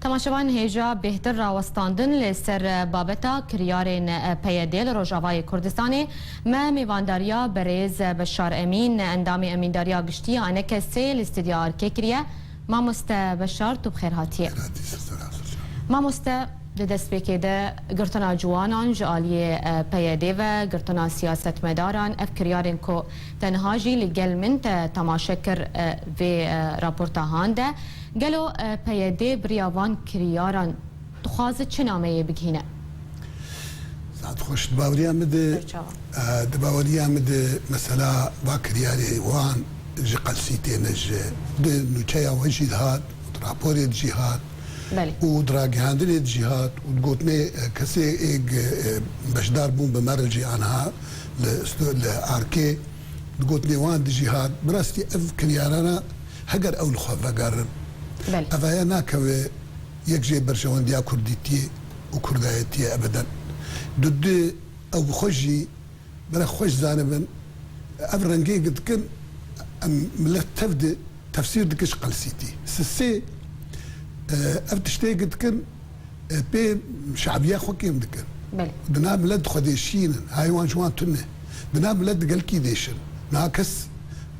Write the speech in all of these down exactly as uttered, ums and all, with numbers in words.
Temaşevan hêja bêhtir rawestandin li ser babeta kiryarên P Y D li Rojavayê Kurdistanê, me mêvandariya berêz Beşar Emîn, endamê Emîndariya Giştî ya ENKSê li Stûdyoya Arkê kiriye. Mamoste Beşar, tu bi xêr hatiye. Xêr hatî, siz de razî olun. Mamoste, di destpêkê de girtina ciwanan ji aliyê, e, P Y D ve, girtina siyasetmedaran, ev kiryarên ku te niha jî li gel min te temaşe kir, e, vê, e, raporta han de. Gelo, e, P Y D bi riya van kiryaran dixwaze çi nameyê bigihîne? Saet xweş. Di baweriya min de, Ser çavan. e, di baweriya min de mesela va kiryarê wan ji Qelsî têne, ji di nûçeya we jî dihat, di raporê de jî hat, Belê. û di ragihandinê de jî hat, û di gotinê, e, kesê ê, e, beşdar bûn bi me re jî anha li sto-, li arkê, di gotinê wan de jî hat. Bi rastî ev kiryarana heger ew li xwe vegerin, Belê. evaya nakeve yek jê berjewendiya kurdîtiyê û kurdayetiyê ebeden. Dudu ew bi xwe jî bere xweş zanibin, ev rengê dikin, em millet tev di tefsîr dike ji Qelsîtî. Sisê, e, ev tiştê dikin, e, pê şabiya xwe kêm dikin. Belê. Di nav millet xwe dêşînin, hay wan ji wan tune. Di nav millet di gelkî dêşin. Niha kes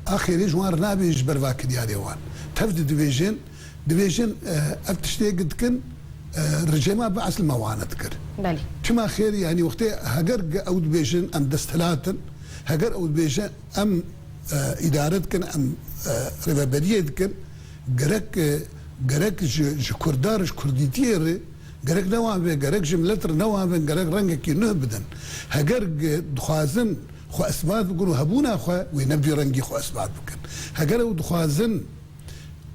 axêrê ji wan re nabê ji ber va kiryarê wan. Tev di dibêjin, Dibêjin, e, ev tiştê dikin, e, rejêma Be'es li me wane dikir. Belê. Çima xêr, yanî wextê heger ge-, ew dibêjin em desthilat in, heger ew dibêjin em, e, îdare dikin, em, e, rêveberiyê dikin, gerek, e, gerek ji, ji Kurdan re, ji Kurdîtiyê re, gerek ne wan be, gerek ji milet re ne wan bin, gerek rengekî nuh bidin. Heger ge-, dixwazin xwe isbat bikin û hebûna xwe, wê nebdî rengî xwe isbat bikin. Heger ew dixwazin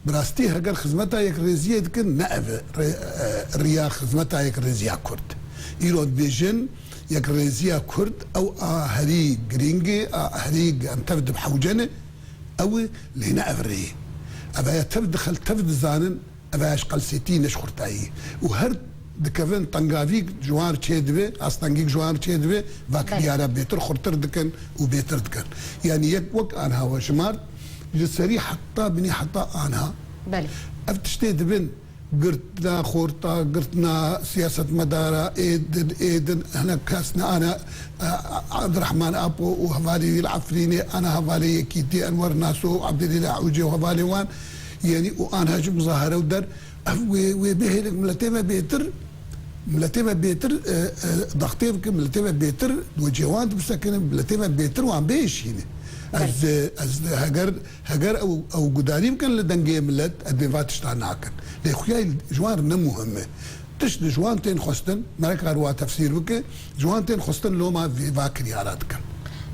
Bi rastî heger xizmeta yekrêziyê dikin, ne ev e rê-, e, riya xizmeta yekrêziya Kurd. Îro dibêjin, yekrêziya Kurd ew a herî girîng e, a herî em tev dibhewcene, ew e, lê ne ev rê ye. Ev ya tev dixel, tev dizanin, ev ya ji Qelsêtî ne ji xurtayî. Û her dikevin tengavîk ji wan re çêdibe, astengîk ji wan re çêdibe, va Belê. kiryara bêtir xurtir dikin û bêtir dikin. Yanî yek wek anha we jimart, Ji serî heta binî heta anha Belê. ev tiştê dibin, girtina xorta, girtina siyasetmedara, ê din, ê din, hinek kes ne ana, e, Abdurrahman Apo û hevalê wî li Efrînê, ana hevalê Yekîtî Enwer Naso û Abdilîla Ewcê û hevalê wan, yanî û anha ji muzahare û der, ev wê, wê bihêlin miletê me bêtir, Miletê me bêtir, e, e, daxtê bikin, miletê me bêtir, wecê wan dibisekinin, miletê me bêtir wan bêşînin. Ez, Belê. e, ez heger, heger ew, ew gudarî bikin li dengê milet, ez bê va tiştan nakin. Lê xuya ji wan ne muhim e. Tişt li ji wan tên xwestin, me nekar wa tefsîr bike, ji wan tên xwestin loma vê va kiryara dikin.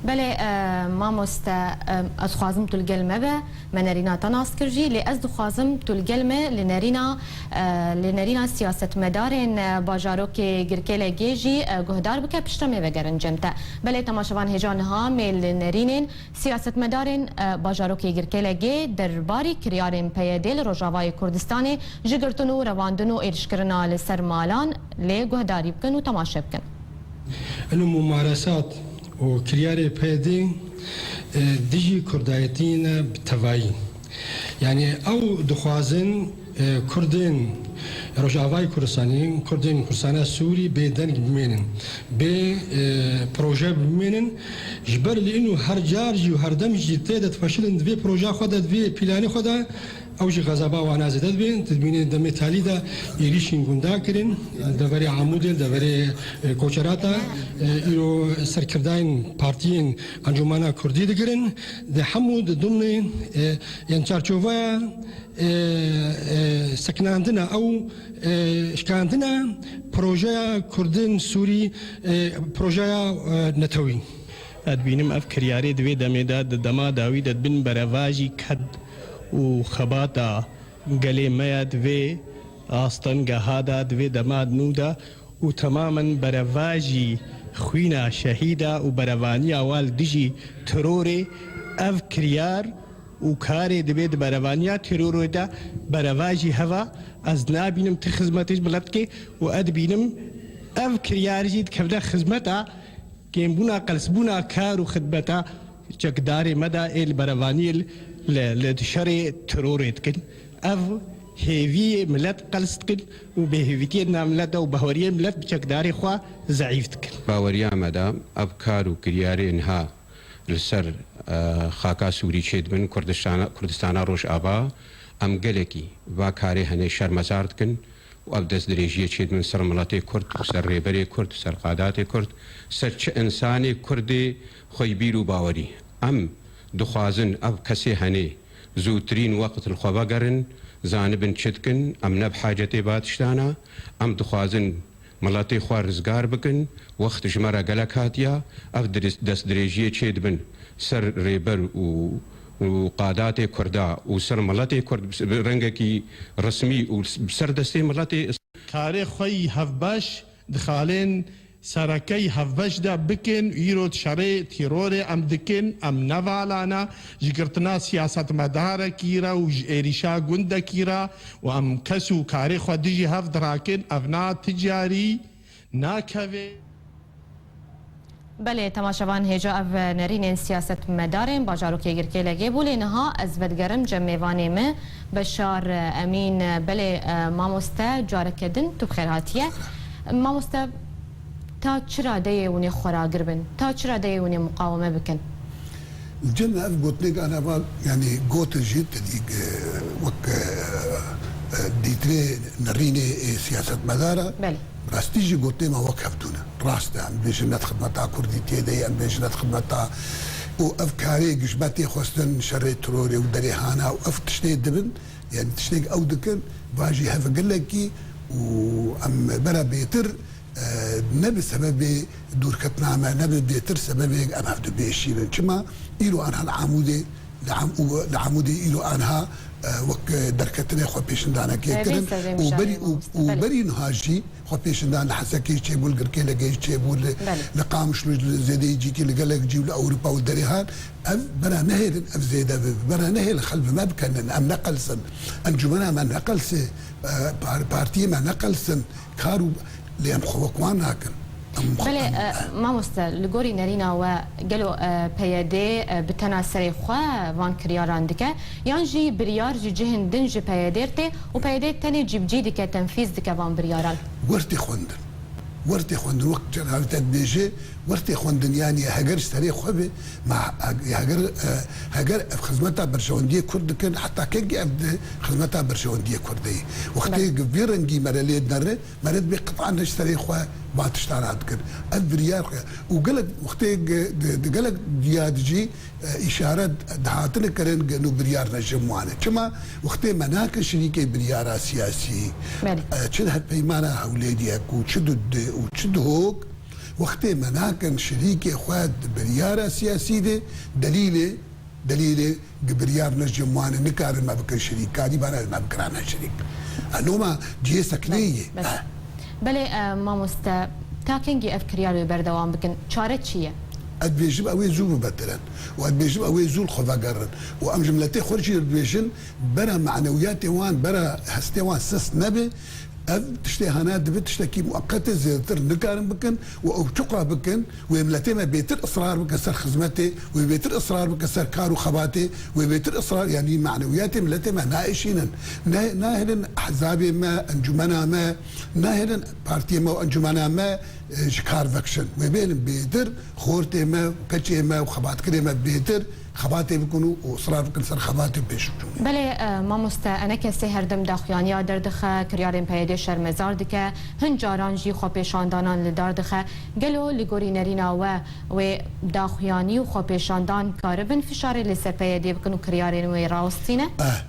Belê, e, mamoste, e, ez xwazim tu li gel me be. Me nerîna te nas kir jî, lê ez dixwazim tu li gel me li nerîna, e, li nerîna siyasetmedarên, e, bajarokê Girkêlegê jî, e, guhdar bike, piştre me vegerin cem te. Belê temaşevan hêja niha me li nerînên siyasetmedarên, e, bajarokê Girkêlegê derbarî kiryarên P Y D li Rojavayê Kurdistanê ji girtin û revandin û êrişkirina li ser malan lê guhdarî bikin û temaşe bikin. Ino mumaresat û kiryarê P Y D, e, dijî kurdayetî ne bi tevayî. Yanî ew dixwazin, e, Kurdên Rojavayê Kurdistanê, Kurdên Kurdistana Sûrî bê deng bimênin, bê, e, proje bimênin. Ji ber lê ino her car jî û her dem jî tê de difeşilin di vê proja xwe de, di vê planê xwe de, Ew jî xezaba wana zêde dibe. Tu dibînî demê talî de êrîşên gunda kirin, deverê Amûdê, deverê, e, Koçerata, e, îro serkirdayên partiyên Encûmena Kurdî digirin. Di hemû di dimnê, e, yên çarçoveya, e, e, sekinandina ew, e, şikandina projeya Kurdên Sûrî, e, projeya, e, netewî. Ez dibînim ev kiryarê di vê demê de, di dema dawî de di bin berevajî ked û xebata gelê me ya di vê astengeha de, di vê dema nû de û temamen berevajî xwîna şehîda û berevaniya wan li dijî terorê, ev kiryar û karê dibê di berevaniya terorê de berevajî heva. Ez nabînim ti xizmetê ji milet dike û ez dibînim ev kiryar jî dikevne xizmeta kêmbûna qelsbûna kar û xidmeta çekdarê me de ê li berevaniyê li, li, li şerê terorê dikin. Ev Hêviyê milet qels dikin û bêhêvîtiyên nav milet de û baweriyên milet bi çekdarê xwe zeîf dikin. Baweriya me de ev kar û kiryarê niha li ser, e, xaka Sûrî çêdibin, Kurdistana, Kurdistana Rojava, em gelekî va karê henê şermezar dikin û ev destdirêjiyê çêdibin ser miletê Kurd û ser rêberê Kurd, ser qadatê Kurd, ser çi insanê Kurdê xwey bîr û bawerî. Em dixwazin ev kesê henê zûtirîn weqt li xwe vegerin, zanibin çi dikin, em ne bi hacetê va tiştana, em dixwazin miletê xwe rizgar bikin, wext ji me re gelek hatiya, ev dirês-, destdirêjiyê çêdibin ser rêber û, û qadatê Kurda û ser miletê Kurd bi rengekî resmî û bi ser destê miletê. Karê xwe yî hevbeş dixalên sereke yî hevbeş de bikin, îro di şerê terorê em dikin, em ne vala ne, ji girtina siyasetmedarekî re û ji êrîşa gundekî re û em kes û karê xwe dijî hev dirakin, ev na ti carî nakeve. Belê, temaşevan, hêja ev nerînên siyasetmedarên bajarokê Girkê Legê bû, lê niha ez vedigerim cem mêvanê me, Beşar Emîn. Belê, e, mamoste, careke din tu bi xêr hatiye. Mamoste, ta çi radeyê hûn ê xweragir bin? Ta çi radeyê hûn ê muqaweme bikin? Li cem me ev gotinê ana va, yanî gotin jî te dî, e, wek, e, e, dîtinê nerînê ê siyasetmedara. Belê. Rastî jî gotinê me wek hevdû ne. Rast e, em bêjin ne di xidmeta Kurdîtiyê de ye, em bêjin ne di xidmeta û ev karê ji me tê xwestin şerê terorê û derê hana û ev tiştê dibin, yanî tiştêk ew dikin, va jî hev gelekî û em bera bêtir, e, ne bi sebebê dûrketina me, ne bi bêtir sebebê em hevdu bêşînin. Çima îro anha li Amûdê, li Am-, û li Amûdê îro anha, e, wek, e, derketinê xwe pêşindanekê kirin û berî, û, û berî niha jî xwe pêşindan li Hesekê çêbû, li Girkê Legê çêbû, li, li Qamişlo, li zêdeyî cîkî, li gelek cî û li Ewropa û derê han. Ev bera nehêlin ev zêde bibe, bera nehêlin xelbi me bikenin, em neqelsin, encûmena me neqelse, e, par-, partiyê me neqelsin, kar û lê em xwe wek wan nakin. Em xwe, belê, em, e, mamoste, li gorî nerîna we gelo, e, P Y D, e, bi tena serê xwe van kiryaran dike, yan jî biryar ji cihên din ji P Y D re tê û P Y D tenê cîbicî dike, tenfîz dike van biryaran? Wertê xwendin. Wertê xwendin, wek cenabê te dibêje, wertê xwendin, yanî heger ji serê xwe be, ma he-, heger, e, heger ev xizmeta berjewendiyê Kurd dikin, heta kengî ev di xizmeta berjewendiyê Kurd de ye. Wextê, belê, gi vî rengî mere lê dinere, mere dibê qit'an ne ji serê xwe van tiştan radikin. Ev biryar xwe. Û gelek wextê gi-, di, di gelek diya dijî, e, îşaret dihatine kirin, gelo biryar ne ji wan e. Çima? Wextê me nakin şirîkê biryara siyasî, belê, e, çi di hevpeymana Hewlêriyek û çi di, di û çi Duhok, wextê me nakin şirîkê xwe di biryara siyasî de, delîlê, delîlê gi biryar ne ji wan e, nikarin me bikin şirîk, karî bana me bikirane şirîk. E, loma cihê sekneyê ye. Belê, belê. Eh. Belê, e, mamoste, ta kengî ev kiryar wê berdewam bikin? Çare çi ye? Ez dibêjim ew ê zû bibetilin. Û ez dibêjim ew ê zû li xwe vegerin. Û em ji miletê xwe jî dibêjin, bera manewiyatê wan, bera hestê wan sist nebe. Ev tiştê hana dibe tiştekî muqete, zêdetir nikarin bikin û ew çiqa bikin, wê miletê me bêtir israr bikin ser xizmetê, wê bêtir israr bikin ser kar û xebatê, wê bêtir israr, yanî manewiyatê miletê me naêşînin. Ne, nahêlin ehzabê me, encûmena me, nahêlin partiyê me û encûmena me, e, ji kar vekişin. Wê bênin bêtir xortê me, peçê me û xebatkirê me bêtir xebatê bikin û, û israr bikin ser xebatê pêşûçûnê. Belê, e, mamoste, enekesê her dem daxuyaniya derdixe, kiryarên P Y D şermezar dike, hin caran jî xwepêşandanan li dar dixe. Gelo li gorî nerîna we wê daxuyanî û xwepêşandan karibin fişarê li ser P Y D bikin û kiryarên wê rawestîne? Eh,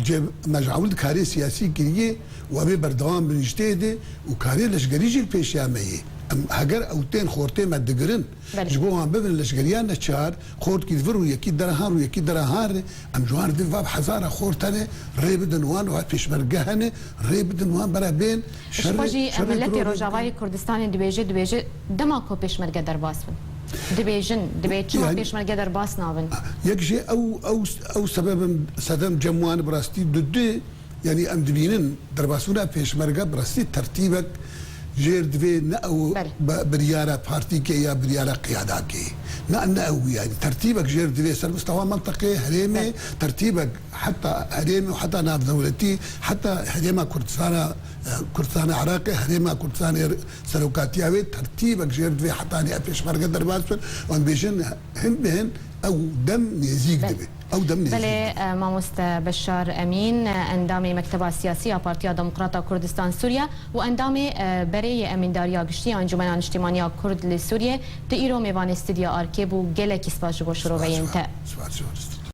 cem me ji ewil karê siyasî kiriye û em ê berdewam bin ji tê de û karê leşgerî jî li pêşiya me ye. Em heger ew tên xortê me digirin, belê, ji bo wan bibin leşgeriya neçar, xortkî di vir rûyekî dera han, rûyekî dera han re, em ji wan re dê va bi hezara xort hene, rê bidin wan, wa pêşmerge hene, rê bidin wan bera bên. Ji xwe jî, şerê, e, şerê miletê terorê Rojavayê Kurdistanê dibêje, dibêje, dema ku pêşmerge derbas bin. Dibêjin, dibê çima, yanî, pêşmerge derbas nabin? Yek jê ew, ew, ew sebebin sedem cem wan bi rastî dudu, yanî em dibînin derbasbûna pêşmerge bi rastî tertîbek Jêr divê ne ew bi-, biryara partîkê ya biryara qiyadakê. Ne, ne ew yani. Tertîbek jêr divê ser mistewa menteqê, herêmê, tertîbek heta herêmê û heta navdewletî, heta herêma Kurdistana, e, Kurdistana Iraqê, herêma Kurdistanê serokatiya wê, tertîbek jêr divê hetanî ev pêşmerge derbas bin. Wan bêjin hin bi hin ew dem nêzîk dibe. Ew dem nêzîk dibe. Belê, e, mamoste Beşar Emîn, e, endamê Mekteba Siyasî ya Partiya Demokrata Kurdistan Sûriye û endamê, e, berê yê Emîndariya Giştî ya Encûmena Niştîmaniya Kurd li Sûriyê, tu îro mêvanê Stûdyoya Arkê bû. Gelekî spas ji bo şiroveyên te. Spas, spas, spas.